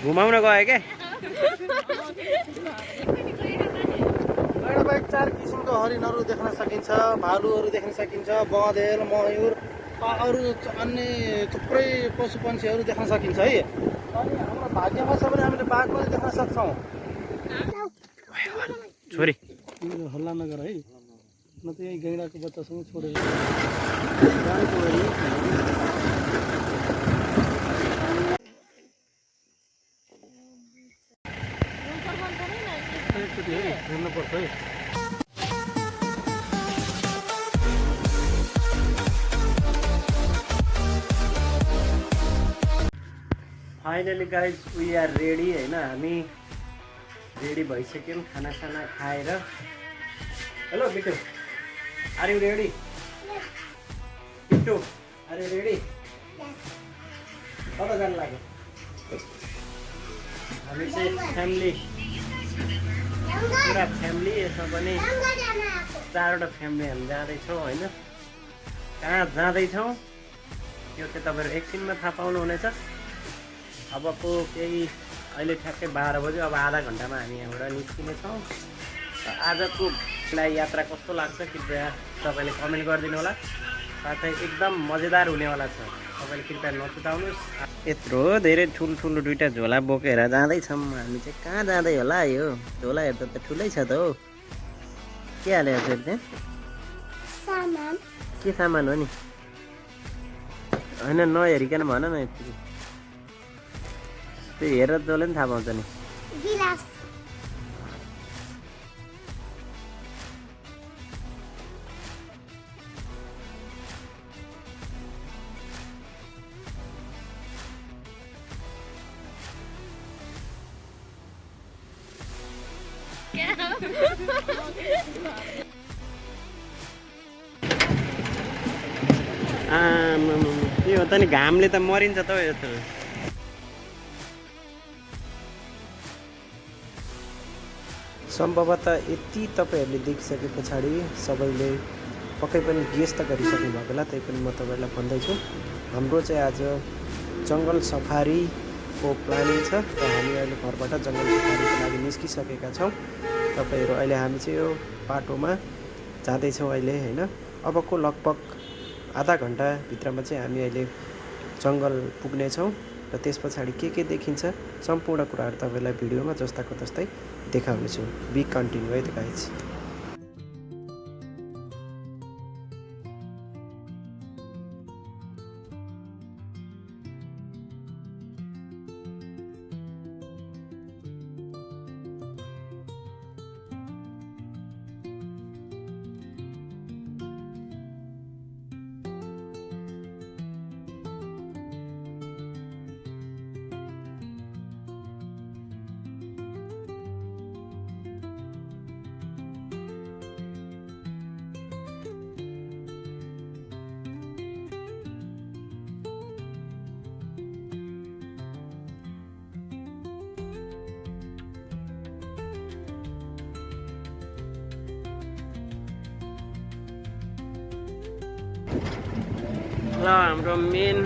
घुमाउन गयो क्या बाहेक 4 किसिमको हरिणहरू देख्न सकिन्छ, भालुहरू देख्न सकिन्छ, बँदेल, मयूर, अरू अन्य थुप्रै पशु पन्छीहरू देख्न सकिन्छ है। अनि हाम्रो भाग्यमा छ भने हामीले बाघ पनि देख्न सक्छौँ। छोरी हल्ला नगर है, न त यही गैँडाको बच्चासँग छोडेर हेर्नुपर्छ है। Finally guys we are ready होइन, हामी रेडी भइसक्यौँ खानासाना खाएर। Hello Bittu, are you ready? Bittu are you ready? कता जानु लाग्यो? हामी चाहिँ फ्यामिली, पुरा फ्यामिली, यसमा पनि 4वटा फ्यामिली हामी जाँदैछौँ होइन। कहाँ जाँदैछौँ यो चाहिँ तपाईँहरू एकछिनमा थाहा पाउनुहुनेछ। अबको केही अहिले ठ्याक्कै 12 बज्यो, अब आधा घन्टामा हामी यहाँबाट निस्किनेछौँ। आजको यात्रा कस्तो लाग्छ कृपया तपाईँले कमेन्ट गरिदिनु होला। साथै एकदम मजेदार हुनेवाला छ, तपाईँले कृपया नछुटाउनुहोस्। यत्रो धेरै ठुल्ठुलो 2टा झोला बोकेर जाँदैछौँ हामी चाहिँ। कहाँ जाँदै होला यो झोला? हेर्दा त ठुलै छ त हौ। के हालेको छ त्यहाँ? सामान। के सामान हो नि? होइन नहेरिकन भन न, यति त्यो हेरेर जसले पनि थाहा पाउँछ नि। गिलास। के हो त नि, घामले त मरिन्छ त यो त। सम्भवतः यति तपाईँहरूले देखिसके पछाडि सबैले पक्कै पनि गेस त गरिसक्नु भएको होला, त्यही पनि म तपाईँहरूलाई भन्दैछु। हाम्रो चाहिँ आज जङ्गल सफारीको प्लानिङ छ र हामी अहिले घरबाट जङ्गल सफारीको लागि निस्किसकेका छौँ। तपाईँहरू अहिले हामी चाहिँ यो बाटोमा जाँदैछौँ अहिले होइन। अबको लगभग आधा घन्टाभित्रमा चाहिँ हामी अहिले जङ्गल पुग्नेछौँ र त्यस पछाडि के देखिन्छ सम्पूर्ण कुराहरू तपाईँलाई भिडियोमा जस्ताको तस्तै देखाउनेछु। बी कन्टिन्यू है त गाइज। ल हाम्रो मेन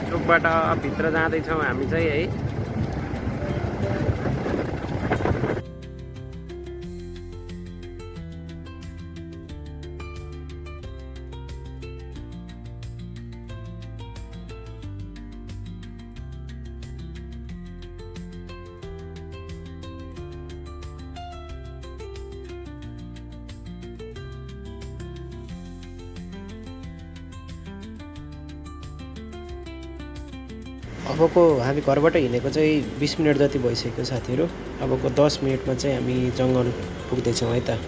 चोकबाट भित्र जाँदैछौँ हामी चाहिँ है। अबको हामी घरबाट हिँडेको चाहिँ 20 मिनट जति भइसक्यो साथीहरू। अबको 10 मिनटमा चाहिँ हामी जङ्गल पुग्दैछौँ है त।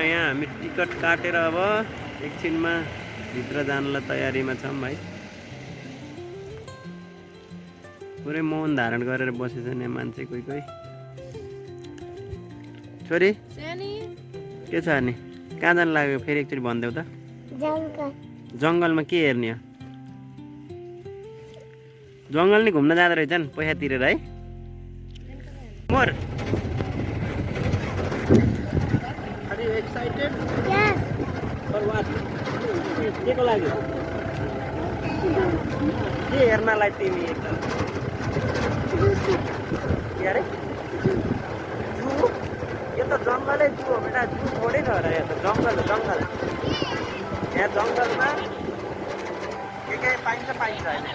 यहाँ हामी टिकट काटेर अब एकछिनमा भित्र जानलाई तयारीमा छौँ भाइ। पुरै मौन धारण गरेर बसेछ नि मान्छे कोही कोही। छोरी के छ अनि कहाँ जानु लाग्यो फेरि एकचोटि भनिदेऊ त। जङ्गलमा के हेर्ने हो? जङ्गल नि घुम्न जाँदो रहेछन् पैसा तिरेर है। More Are you excited? Yes. For what? के को लागि? के हेर्नलाई तिमी एकदम? के अरे? जू? यो त जङ्गलै जू हो बेटा, जू थोरै छ र यो त जङ्गल हो जङ्गल। यहाँ जङ्गलमा के पाइन्छ होइन।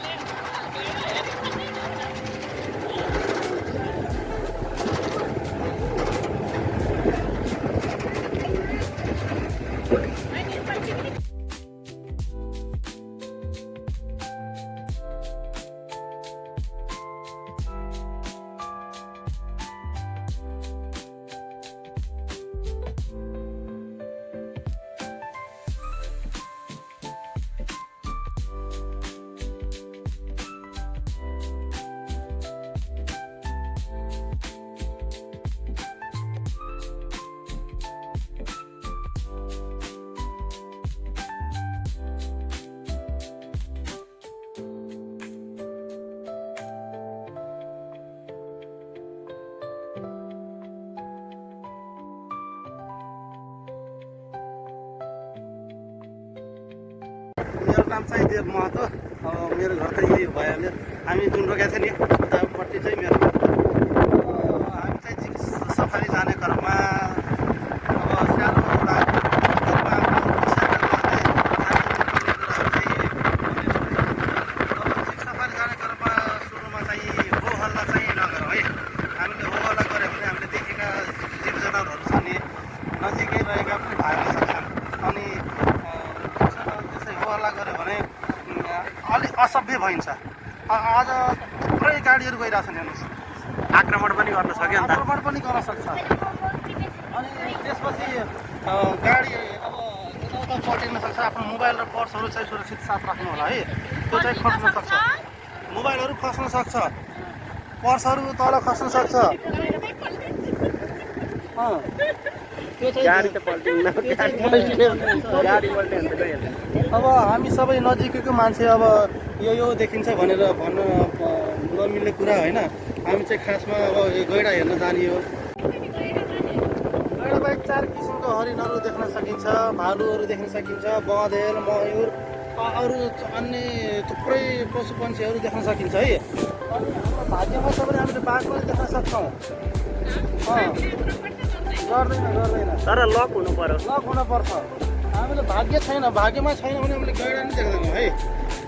मेरो नाम चाहिँ देव महतो। मेरो घर त यही भइहाल्यो। हामी जुन रोकेको छ नि उतापट्टि चाहिँ मेरो हामी चाहिँ जिप सफारी जाने क्रममा अब सानो सफारी जाने क्रममा सुरुमा चाहिँ हो हल्ला चाहिँ नगरौँ है। हामीले हो हल्ला गऱ्यो भने हामीले देखेका जीव जनावरहरू छ नि नजिकै रहेका पनि भाग्न सक्छन्। अनि हल्ला गऱ्यो भने अलिक असभ्य भइन्छ। आज थुप्रै गाडीहरू गइरहेछन् हेर्नुहोस्। आक्रमण पनि गर्न सक्यो नि त। आक्रमण पनि गर्न सक्छ। अनि त्यसपछि गाडी अब यताउता पल्टिन सक्छ। आफ्नो मोबाइल र पर्सहरू चाहिँ सुरक्षित साथ राख्नु होला है। त्यो चाहिँ खस्न सक्छ। मोबाइलहरू खस्न सक्छ, पर्सहरू तल खस्न सक्छ। गाडी त पल्टिन्न, गाडी पल्ट्यो भने त गइहाल्छ। अब हामी सबै नजिकैको मान्छे अब यो देखिन्छ भनेर भन्न नमिल्ने कुरा होइन। हामी चाहिँ खासमा अब गैडा हेर्न जाने हो। गैडा बाहेक 4 किसिमको हरिणहरू देख्न सकिन्छ, भालुहरू देख्न सकिन्छ, बँदेल, मयूर, अरू अन्य थुप्रै पशु पन्छीहरू देख्न सकिन्छ है। अनि हाम्रो भाग्यमा छ भने हामीले बाघ पनि देख्न सक्छौँ। गर्दैन तर लक हुनु पर्यो। लक हुनुपर्छ। हामीले भाग्य छैन, भाग्यमा छैन भने हामीले गैडा पनि देख्दैनौँ है।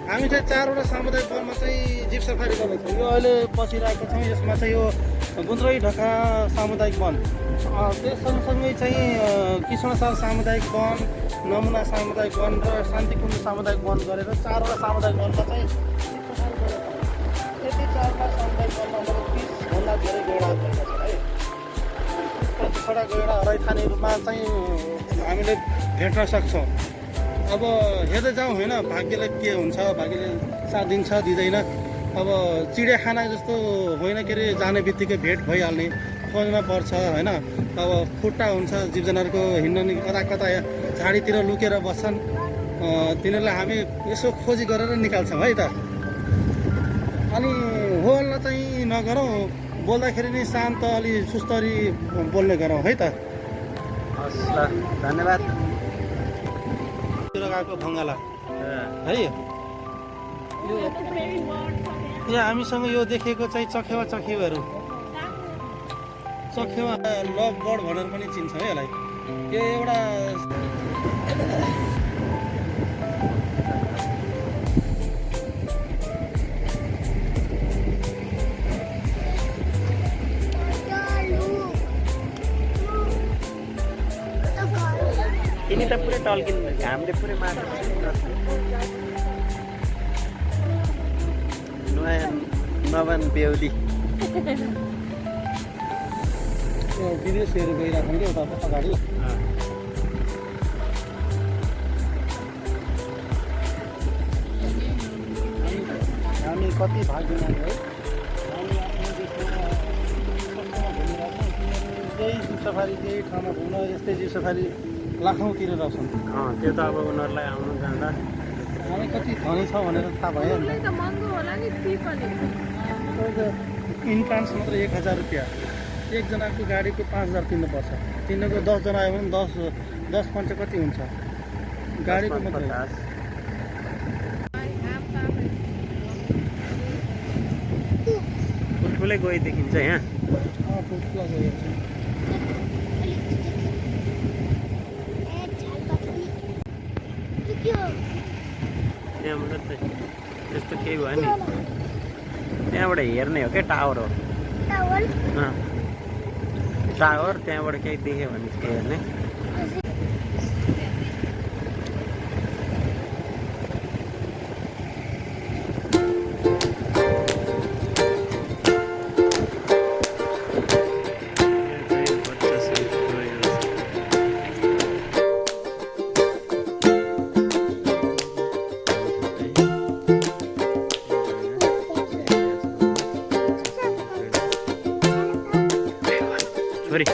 हामी चाहिँ 4वटा सामुदायिक वनमा चाहिँ जिप सफारी गर्दैछौँ। यो अहिले बसिरहेको छौँ। यसमा चाहिँ यो गुन्द्रै ढका सामुदायिक वन, त्यस सँगसँगै चाहिँ कृष्णसार सामुदायिक वन, नमुना सामुदायिक वन र शान्तिकुण्ड सामुदायिक वन गरेर 4वटा सामुदायिक वनमा चाहिँ जिप सफारी गरेका छौँ। यति 4वटा सामुदायिक वनमा 30भन्दा धेरै गैडाहरू रहेका छन् है। कतिवटा गैडा रैथानेहरूमा चाहिँ हामीले भेट्न सक्छौँ। अब हेर्दै जाउँ होइन, भाग्यले के हुन्छ, भाग्यले साथ दिन्छ दिँदैन। अब चिडियाखाना जस्तो होइन के अरे जाने बित्तिकै भेट भइहाल्ने, खोज्न पर्छ होइन। अब खुट्टा हुन्छ जीव जनावरको, हिँड्न नि कता कता झाडीतिर लुकेर बस्छन्। तिनीहरूलाई हामी यसो खोजी गरेर निकाल्छौँ है त। अनि हो हल्ला चाहिँ नगरौँ, बोल्दाखेरि नि शान्त अलि सुस्तरी बोल्ने गरौँ है त। हस् ल, धन्यवाद। गएको भङ्गाला है। यहाँ हामीसँग यो देखेको चाहिँ चखेवा चखेवाहरू, चखेवा लभ बर्ड भनेर पनि चिन्छ है यसलाई। यो एउटा तिमी त पुरै टल्किनु, घामले पुरै मार्छ। नयाँ नवान बेहुली विदेशीहरू गइरहेको कि उता अगाडि। हामी कति भाग्यमानी है। सफारी केही ठाउँमा घुम्न यस्तै जीव सफारी लाखौँ तिरेर आउँछन्। त्यो त अब उनीहरूलाई आउनु जाँदा हामी कति धनी छ भनेर थाहा भयो नि त महँगो होला नि फी पनि इन्ट्रान्स मात्र 1000 रुपियाँ, एकजनाको गाडीको 5000 तिर्नुपर्छ। तिनीहरूको 10 जना आयो भने 10 पञ्च कति हुन्छ गाडीको मात्रै। 50 ठुल्ठुलै गई देखिन्छ यहाँ। ठुल्ठुला गयो त्यहाँबाट त्यस्तो केही भयो नि, त्यहाँबाट हेर्ने हो क्या, टावर हो टावर, त्यहाँबाट केही देख्यो भने चाहिँ हेर्ने। छोरी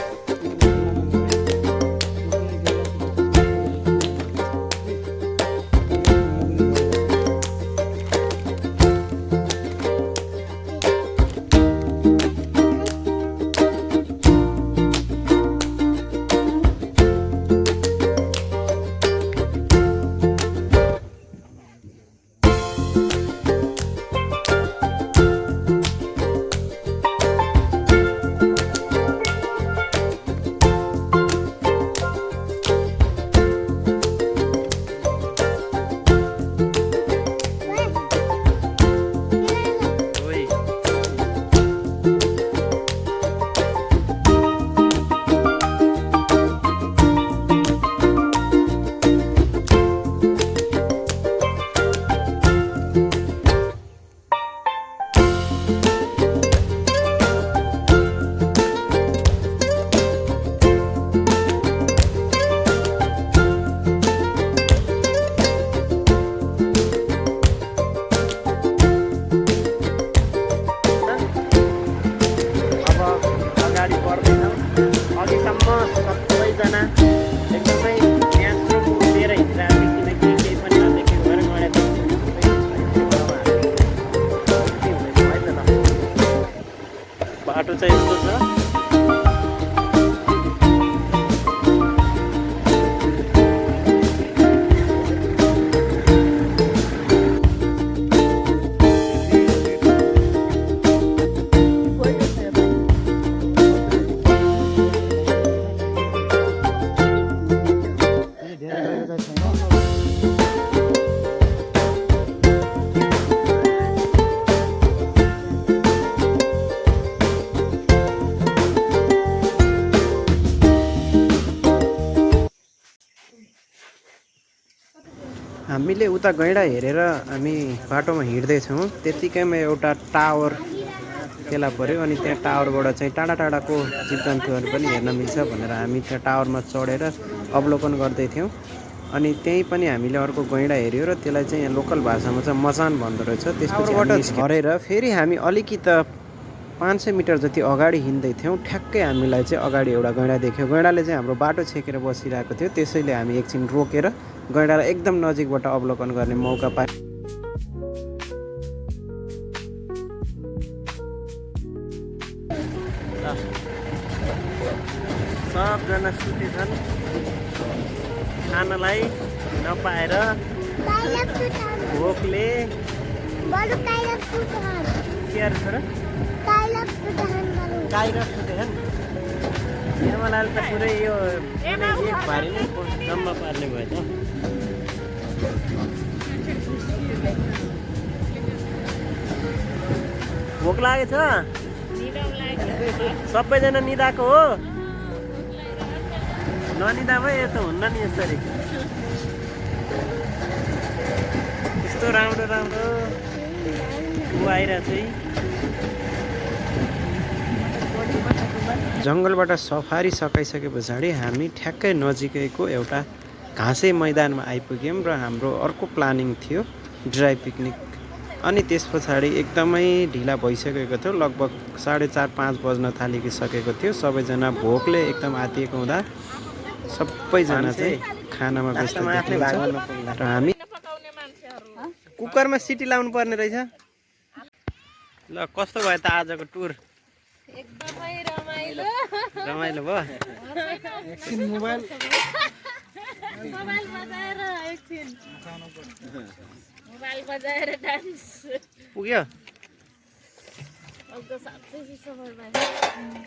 अघिसम्म सबैजना एकदमै ध्यानपूर्वक उभिएर हिँडिरहेको थियो, किनकि केही पनि नदेखेको भएर बाटो चाहिँ यस्तो छ। हामीले उता गैँडा हेरेर हामी बाटोमा हिँड्दैछौँ, त्यतिकैमा एउटा टावर फेला पऱ्यो। अनि त्यहाँ टावरबाट चाहिँ टाढा टाढाको जीवजन्तुहरू पनि हेर्न मिल्छ भनेर हामी त्यहाँ टावरमा चढेर अवलोकन गर्दै थियौँ। अनि त्यहीँ पनि हामीले अर्को गैँडा हेऱ्यो र त्यसलाई चाहिँ यहाँ लोकल भाषामा चाहिँ मचान भन्दो रहेछ। त्यसबाट झरेर फेरि हामी अलिकति 500 मिटर जति अगाडि हिँड्दै थियौँ, ठ्याक्कै हामीलाई चाहिँ अगाडि एउटा गैँडा देख्यो। गैँडाले चाहिँ हाम्रो बाटो छेकेर बसिरहेको थियो, त्यसैले हामी एकछिन रोकेर गैँडालाई एकदम नजिकबाट अवलोकन गर्ने मौका पायौँ। सबजना सुतेछन्, खानलाई नपाएर भोकले काइरफ सुतेछन्। निर्मलाले त पुरै यो एक भारी नै जम्मा पार्ने भयो त। भोक लागेछ, सबैजना निदाएको हो। ननिदा भयो यस्तो हुन्न नि, यसरी यस्तो राम्रो राम्रो ऊ आइरहेको छ। जङ्गलबाट सफारी सकाइसके पछाडि हामी ठ्याक्कै नजिकैको एउटा घाँसे मैदानमा आइपुग्यौँ र हाम्रो अर्को प्लानिङ थियो ड्राई पिकनिक। अनि त्यस पछाडि एकदमै ढिला भइसकेको थियो, लगभग 4:30-5 बज्न थालिसकेको थियो। सबैजना भोकले एकदम आतिएको हुँदा सबैजना चाहिँ खानामा व्यस्त देखिन्छ। र हामी कुकरमा सिटी लाउनु पर्ने रहेछ। ल कस्तो भयो त आजको टुर? एकदमै रमाइलो। रमाइलो भयो? एकछिन मोबाइल बजाएर एकछिन मोबाइल बजाएर डान्स पुग्यो? अब त साँच्चै चिसो भयो।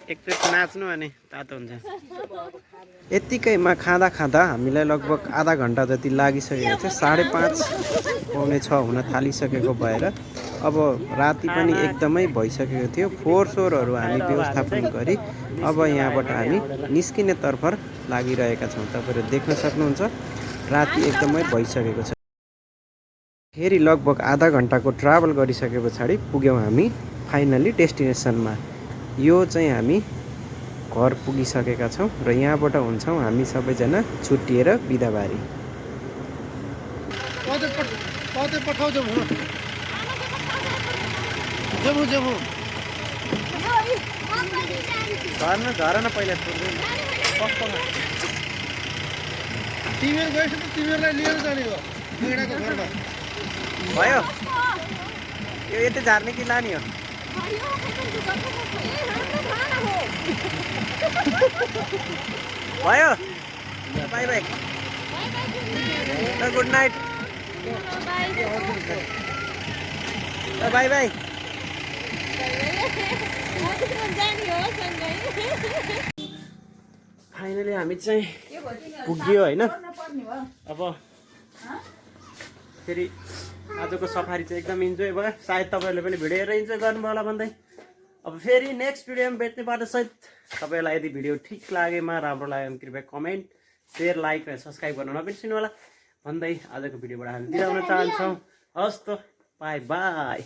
एकचोटि नाच्नु अनि तातो हुन्छ। यत्तिकैमा खाँदा खाँदा हामीलाई लगभग आधा घन्टा जति लागिसकेको थियो। 5:30-6 हुन थालिसकेको भएर अब राति पनि एकदमै भइसकेको थियो। फोहोर सोहोरहरू हामी व्यवस्थापन गरी अब यहाँबाट हामी निस्किने तर्फ लागिरहेका छौँ। तपाईँहरू देख्न सक्नुहुन्छ राति एकदमै भइसकेको छ। फेरि लगभग आधा घन्टाको ट्राभल गरिसके पछाडि पुग्यौँ हामी फाइनली डेस्टिनेसनमा। यो चाहिँ हामी घर पुगिसकेका छौँ र यहाँबाट हुन्छौँ हामी सबैजना छुट्टिएर बिदाबारी। झर न पहिला तिमीहरू गएछ त तिमीहरूलाई लिएर जाने हो मैडाको घरमा। भयो यो यति झार्ने कि लाने हो? भयो by by good night by by. Finally हामी चाहिँ पुग्यो होइन। अब फेरि आजको सफारी चाहिँ एकदम इन्जोय भयो। सायद तपाईँहरूले पनि भिडियो हेरेर इन्जोय गर्नुभयो होला भन्दै अब फेरि नेक्स्ट भिडियोमा भेट्ने बाटो सहित। तपाईँलाई यदि भिडियो ठिक लागेमा राम्रो लाग्यो भने कृपया कमेन्ट शेयर लाइक र सब्सक्राइब गर्न नबिर्सिनु होला भन्दै आजको भिडियोबाट हामी बिदा हुन चाहन्छौँ। हस् त बाई बाई।